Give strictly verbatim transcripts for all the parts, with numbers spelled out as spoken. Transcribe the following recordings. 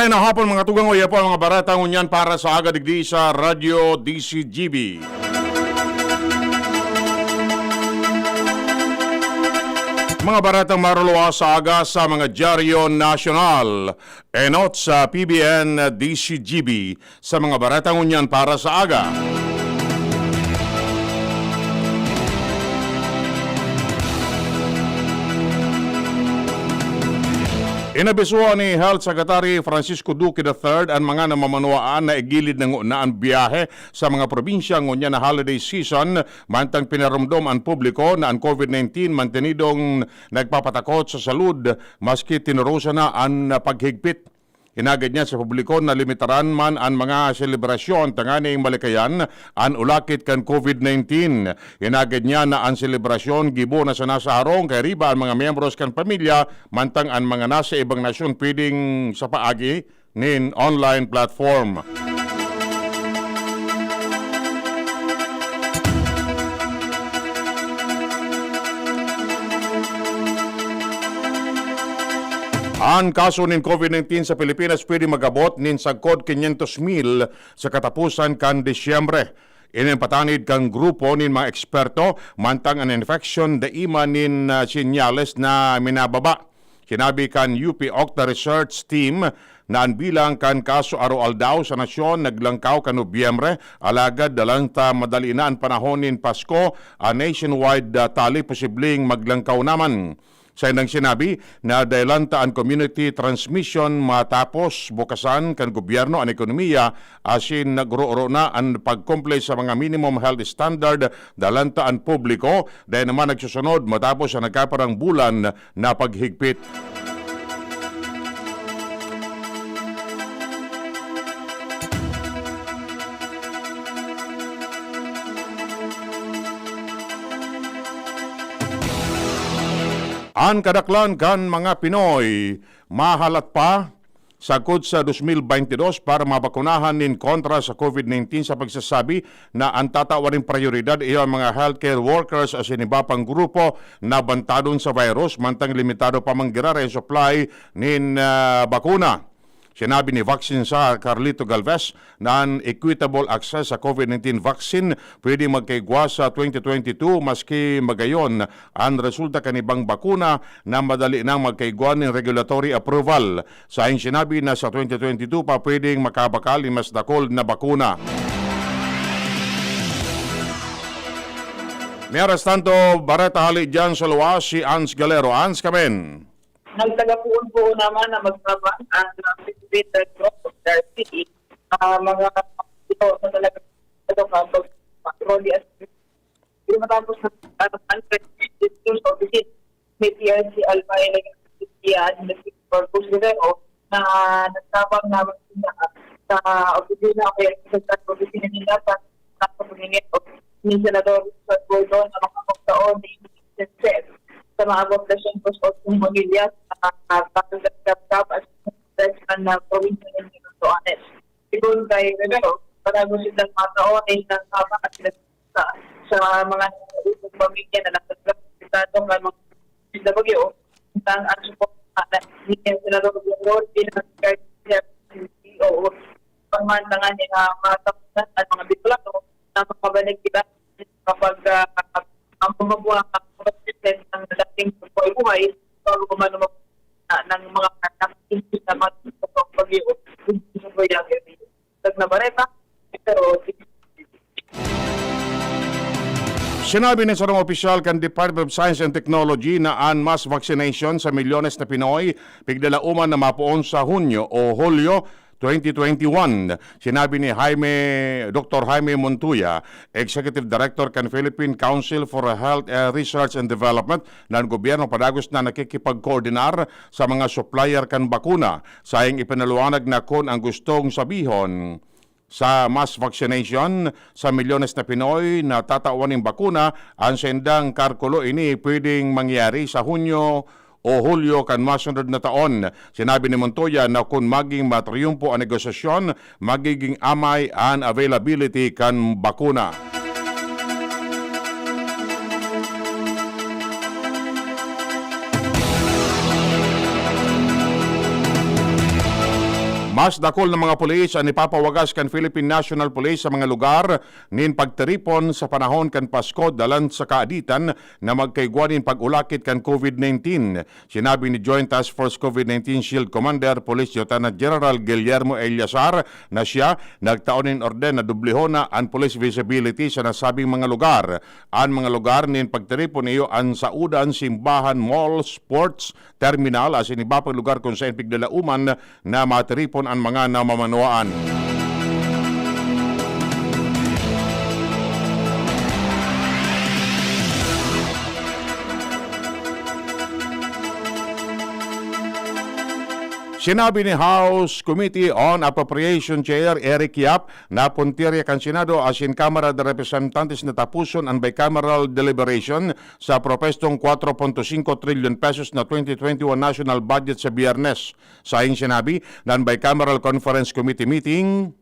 Ay, na hapon, mga tugang, oya po ang mga barata ngunyan para sa aga digdi sa Radyo D C G B. Mga baratang maruluwa sa aga sa mga dyaryo nasyonal. Enot sa P B N D C G B sa mga barata ngunyan para sa aga. Inabisohan ni Health Secretary Francisco Duque the third an mga namamanwaan na igilid na nguna an biyahe sa mga probinsya ngunyan na holiday season, mantang pinaromdom an publiko na an COVID nineteen mantenidong nagpapatakot sa salud, maski tinurusan na an paghigpit. Hinagad niya sa publiko na limitaran man an mga selebrasyon tanganing malikayan an ulakit kan COVID nineteen. Hinagad niya na an selebrasyon gibo na sana sa harong kay riba an mga miyembros kan pamilya, mantang an mga nasa ibang nasyon pwedeng sa paagi nin online platform. An kaso nin COVID nineteen sa Pilipinas pwede mag-abot nin sagkod quinientos mil sa kataposan kan Disyembre. Ini an patanid kan grupo nin mga eksperto, mantang an infection dai man nin, ah, senyales na minababa. Sinabi kan U P Octa Research Team na an bilang kan kaso araw-aldaw sa nasyon naglangkaw kan Nobyembre, alagad dalan ta madali na an panahon nin Pasko, an nationwide, ah, tally posibleng maglangkaw naman. Sa indang sinabi na dalan ta an community transmission matapos bukasan kan gobyerno an ekonomiya asin nagro-oro na an pag-comply sa mga minimum health standard, dalan ta an publiko, dai naman nagsusunod matapos an nagkaparang bulan na paghigpit. An kadaklan kan mga Pinoy mahalat pa sagkod sa dos mil baynte dos para mabakunahan nin kontra sa COVID nineteen sa pagsasabi na an tatawan nin prayoridad iyo an mga healthcare workers asin iba pang grupo na bantadon sa virus, mantang limitado pa man giraray an supply nin, ah, bakuna. Sinabi ni Vaccine Czar Carlito Galvez na an equitable access sa COVID nineteen vaccine pwedeng magkaigwa sa twenty twenty-two, maski magayon an resulta kan ibang bakuna na madali nang magkaigwa nin regulatory approval. Saing sinabi na sa twenty twenty-two pa pwedeng makabakal nin mas dakul na bakuna. Mientras tanto, bareta hali diyan sa luwas, si Ans Galero. Ans, kamen. Nagtagapoon-poon naman na magtabang ang, ah, Philippine Red Cross of Darcy, ah, mga ito na talaga ito nga pag-, patrolya at hindi matapos na, ah, ang Red Cross of the City, may T R C Albay na yung City Administrative Corpus Guerrero na nagtabang naman sila sa opisina o kaya sa opisina nila sa, sa paghingi ni Senador Richard Gordon na makapagtaon ni Princess sa mga poblasyon sa Otsong Pamilya sa, ah, Barangay Gabgab at Fresno na probinsya ng Catanduanes. Sigon kay Rivero, patago sindang mga tao na ilang tama at sila sa, sa mga nagkaibang pamilya na nagkakasitado ng mga sila bagyo. Ang ang suporta na ni Senador Gordon, pinag-, C E O, pangmantangan niya na mga tapunan at mga Bicolano na makabanig kita kapag, ah, ang pamagwa, ang pagkakit ng dating buhay-buhay, bago man umabot na ng mga nakikita na mga pag-iyo, sa Bareta, pero Sinabi nin sarong opisyal kan Department of Science and Technology na an mass vaccination sa milyones na Pinoy pigdalaoman na mapoon sa Hunyo o Hulyo twenty twenty-one. Sinabi ni Jaime, Doktor Jaime Montoya, Executive Director kan Philippine Council for Health, eh, Research and Development, na an gobyerno padagos na nakikipagkoordinar sa mga supplier kan bakuna. Saing ipinaliwanag na kun ang gustong sabihon sa mass vaccination sa milyones na Pinoy na tatawan nin bakuna, an saindang kalkulo ini pwedeng mangyari sa Hunyo o Hulyo kan masunod na taon. Sinabi ni Montoya na kun maging matriyumpo an negosasyon, magiging amay an availability kan bakuna. Mas dakul na mga pulis an ipapawagas kan Philippine National Police sa mga lugar nin pagtiripon sa panahon kan Pasko, dalan sa kaaditan na magkaigwa nin pag-ulakit kan COVID nineteen. Sinabi ni Joint Task Force COVID nineteen Shield Commander, Police Lieutenant General Guillermo Eleazar, na siya nagtao nin orden na dublihon na an police visibility sa nasabing mga lugar. An mga lugar nin pagtiripon iyo an saodan, simbahan, mall, sports terminal, asin iba pang lugar kun saen piglalauman na matiripon an mga namamanwaan. Sinabi ni House Committee on Appropriation Chair Eric Yap na puntirya kan Senado asin Kamara de Representantes na tapuson an bicameral deliberation sa propestong kwatro punto singko trilyon pesos na twenty twenty-one national budget sa Biyernes. Saing sinabi na an Bicameral Conference Committee meeting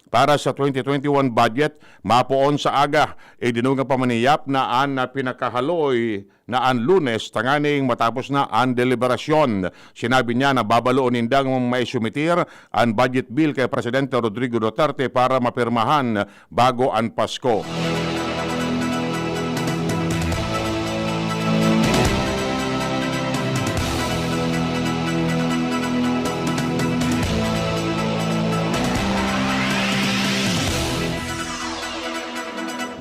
para sa twenty twenty-one budget mapoon sa aga. Idinugang pa man ni Yap na an pinakahaloy na an Lunes tanganing matapos na an deliberasyon. Sinabi niya na babaloon nindang maisumitir an budget bill kay Presidente Rodrigo Duterte para mapirmahan bago an Pasko.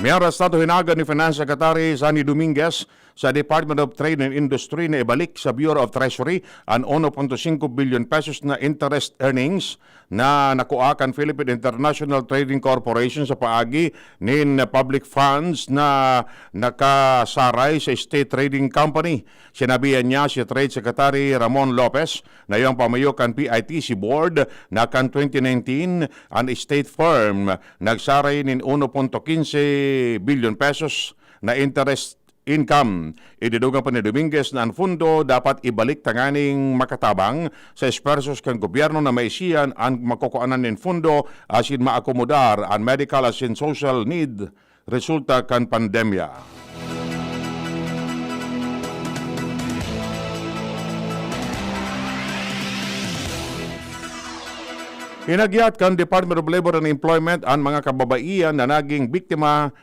Mientras tanto, hinaga ni Finance Secretary Sonny Dominguez sa Department of Trade and Industry na ibalik sa Bureau of Treasury an uno punto singko bilyon pesos na interest earnings na nakua kan Philippine International Trading Corporation sa paagi nin public funds na nakasaray sa State Trading Company. Sinabihan niya si Trade Secretary Ramon Lopez na iyang pamayo kan P I T C Board na kan twenty nineteen an state firm nagsaray nin uno punto quince bilyon pesos na interest income. Idinugang pa ni Dominguez na an fundo dapat ibalik tanganing makatabang sa esfuerzos kan gobyerno na maisiyan an makukuanan nin fundo asin maakomodar an medical asin social need resulta kan pandemya. Hinagyat kan Department of Labor and Employment an mga kababaihan na naging biktima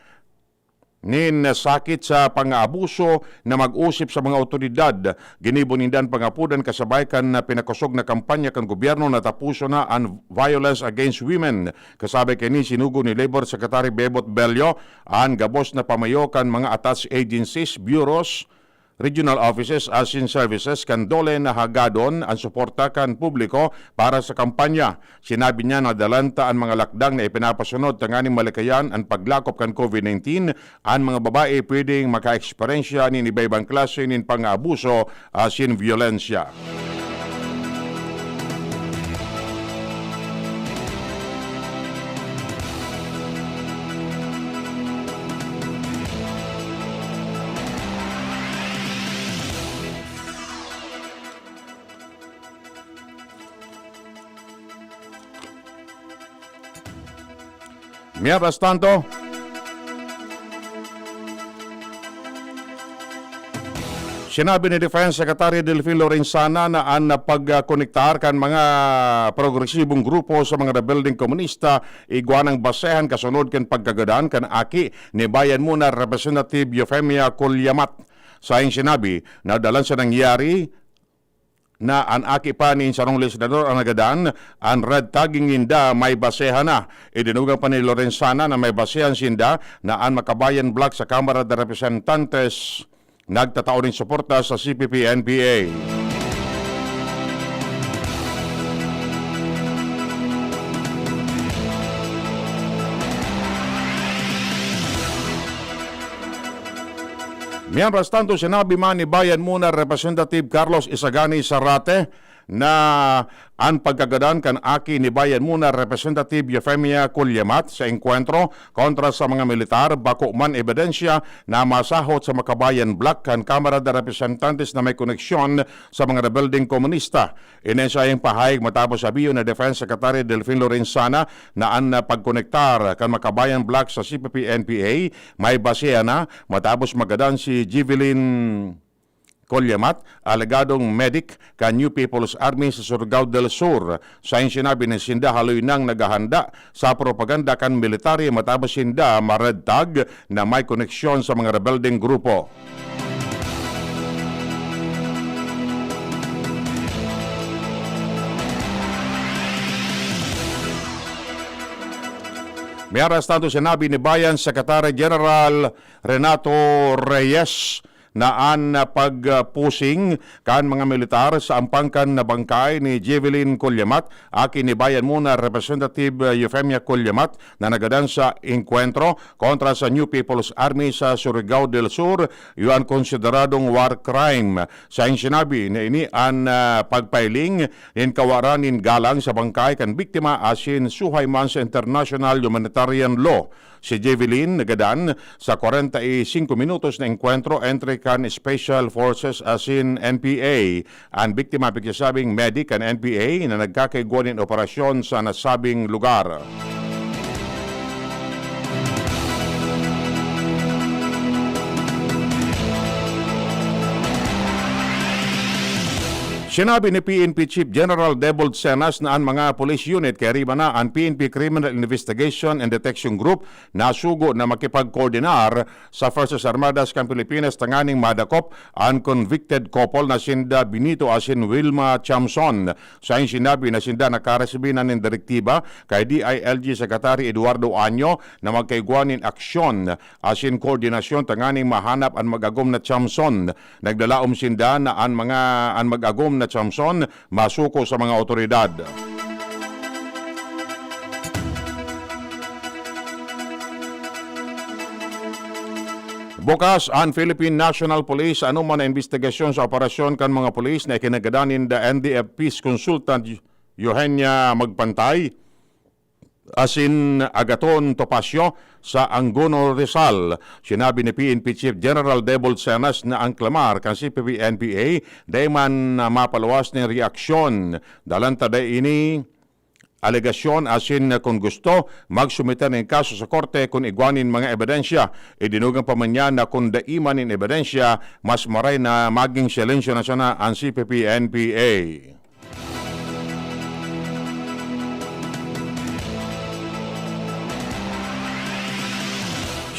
nin sakit sa pang-aabuso na mag-osip sa mga awtoridad. Ginibo ninda an pangapodan kasabay kan pinakosog na kampanya kan gobyerno na tapuson na an violence against women. Kasabay kaini, sinugo ni Labor Secretary Bebot Bello an gabos na pamayo kan mga attached agencies, bureaus, regional offices asin services kan DOLE na hagadon an suporta kan publiko para sa kampanya. Sinabi niya na dalan ta an mga lakdang na ipinapasunod tanganing malikayan an paglakop kan COVID nineteen, an mga babae pwedeng makaeksperyensya nin iba-ibang klase nin pang-aabuso asin biyolensya. Mientras tanto, sinabi ni Defense Secretary Delfin Lorenzana na an pagkonektar kan mga progresibong grupo sa mga rebeldeng komunista igwa nang basehan kasunod kan pagkagadan kan aki ni Bayan Muna Representative Eufemia Collamat. Saing sinabi, na dalan sa nangyari, na an aki pa nin sarong legislador an nagadan, an red tagging ninda may basehan na. Idinugang pa ni Lorenzana na may basehan sinda na an Makabayan Bloc sa Kamara de Representantes nagtatao nin suporta sa C P P N P A. Mientras tanto, sinabi man ni Bayan Muna Representative Carlos Isagani Zarate na an pagkagadan kan aki ni Bayan Muna Representative Eufemia Collamat sa engkwentro kontra sa mga militar bako man ebidensya na masahot sa Makabayan Bloc kan Kamara de Representantes na may koneksyon sa mga rebeldeng komunista. Ini an saiyang pahayag matapos sabiyon ni Defense Secretary Delfin Lorenzana na an pagkonektar kan Makabayan Bloc sa C P P N P A may basehan na matapos magadan si Jevelyn Colliamat, alegadong medic kan New People's Army sa Surigao del Sur. Sain sinabi na sinda haloy nang naghahanda sa propaganda kan military matapos sinda maredtag na may koneksyon sa mga rebeldeng grupo. Mientras tanto, sinabi ni Bayan Secretary General Renato Reyes na an pagpusing kan mga militar sa ampang kan bangkay ni Jevelyn Collamat, aki ni Bayan Muna Representative Eufemia Collamat, na nagadan sa engkwentro kontra sa New People's Army sa Surigao del Sur, iyo an konsideradong war crime. Sain sinabi na ini an, ah, pagpailing nin kawaran nin galang sa bangkay kan biktima asin suhay man sa international humanitarian law. Si Jevelyn nagadan sa kwarenta y singko minutos na engkwentro entre kan Special Forces asin N P A. An biktima, pigsasabing medic kan N P A na nagkakaigwa nin operasyon sa nasabing lugar. Sinabi ni P N P Chief General Debold Cenas na an mga police unit kairiba na an P N P Criminal Investigation and Detection Group nasugo na makipagkoordinar sa Fuerzas Armadas kan Pilipinas tanganing madakop an convicted couple na sinda Benito asin Wilma Chamson. Sain sinabi na sinda nakaresibi na nin direktiba kay D I L G Secretary Eduardo Año na magkaigwa nin aksyon asin koordinasyon tanganing mahanap an mag-agom na Chamson. Nagdalaom sinda na an mga, an mag-agom na Chamson masuko sa mga awtoridad. Bukas an Philippine National Police sa anoman na imbestigasyon sa operasyon kan mga pulis na ikinagadan ninda N D F Peace Consultant Eugenia Magpantay asin Agaton Topacio sa Angono, Rizal. Sinabi ni P N P Chief General Debold Cenas na an klamar kan C P P-N P A dai man na mapaluwas nin reaksyon. Dalan ta dai ini alegasyon asin kun gusto, magsumite nin kaso sa korte kun igwa nin mga ebidensya. Idinugang pa man niya na kun dai man nin ebidensya, mas maray na magin silensyo na sana an C P P-N P A.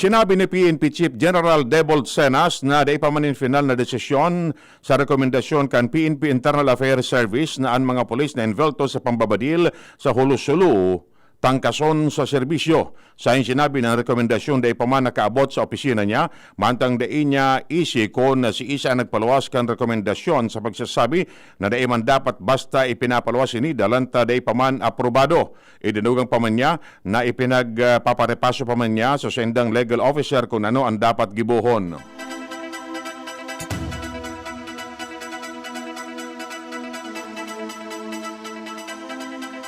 Sinabi ni P N P Chief General Debold Cenas na dai pa man nin final na desisyon sa rekomendasyon kan P N P Internal Affairs Service na an mga pulis na envelto sa pambabadil sa Julu-Sulu tangkason sa serbisyo. Sain sinabi na an rekomendasyon dai pa man nakaabot sa opisina niya, mantang dai niya isi kun siisay an nagpaluwas kan rekomendasyon sa pagsasabi na dai man dapat basta ipinapaluwas ini dalan ta dai pa man aprobado. Idinugang pa man niya na ipinagpaparepaso pa man niya sa saindang legal officer kun ano an dapat gibohon.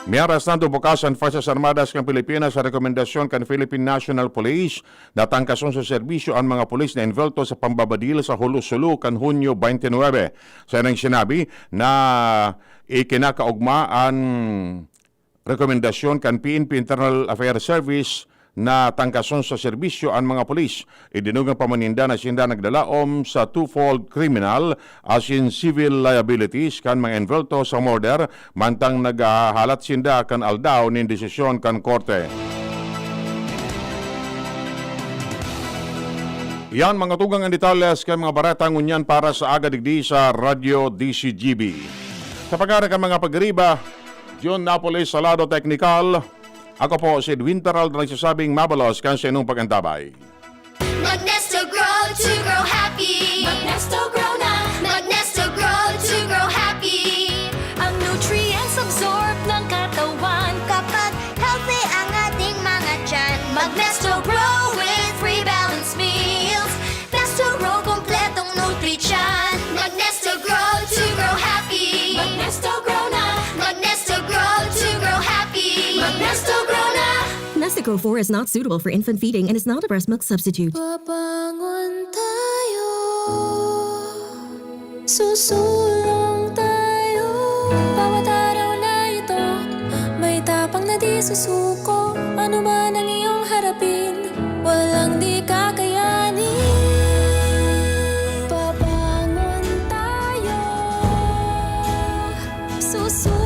Mientras tanto, bukas an Fuerzas Armadas kan Pilipinas sa rekomendasyon kan Philippine National Police na tangkason sa serbisyo an mga pulis na envelto sa pambabadil sa Julu-Sulu kan Hunyo twenty-nine. Sa nang sinabi na ikinakaogma an rekomendasyon kan P N P Internal Affairs Service na tangkason sa serbisyo an mga pulis. Idinugang pa man ninda na sinda nagdalaom sa twofold criminal asin civil liabilities kan mga envelto sa murder, mantang naghahalat sinda kan aldaw nin desisyon kan korte. Yan, mga tugang, ang detalles kan mga bareta ngunyan para sa aga digdi sa Radyo D C G B. Sa pag-aari kan mga pag-iriba, John Napoles sa lado teknikal. Ako po si Edwin Peralta nagsasabing mabalos kan sa inyong pag-antabay. Magnesto Grow to grow happy. Magnesto Grow na. Magnesto Grow to grow happy. Ang nutrients absorb ng katawan. Kapag healthy ang ating mga tiyan. Magnesto Grow with three balanced meals. Nesto Grow, kompletong nutrition. Magnesto Grow to grow happy. Magnesto Grow na. Magnesto Grow to grow happy. Magnesto Grow na. Nestigrow four is not suitable for infant feeding and is not a breast milk substitute. Babangon tayo, susulong tayo, bawat araw na ito, may tapang na di susuko, ano man ang iyong harapin, walang di kakayanin. Babangon tayo. Susunod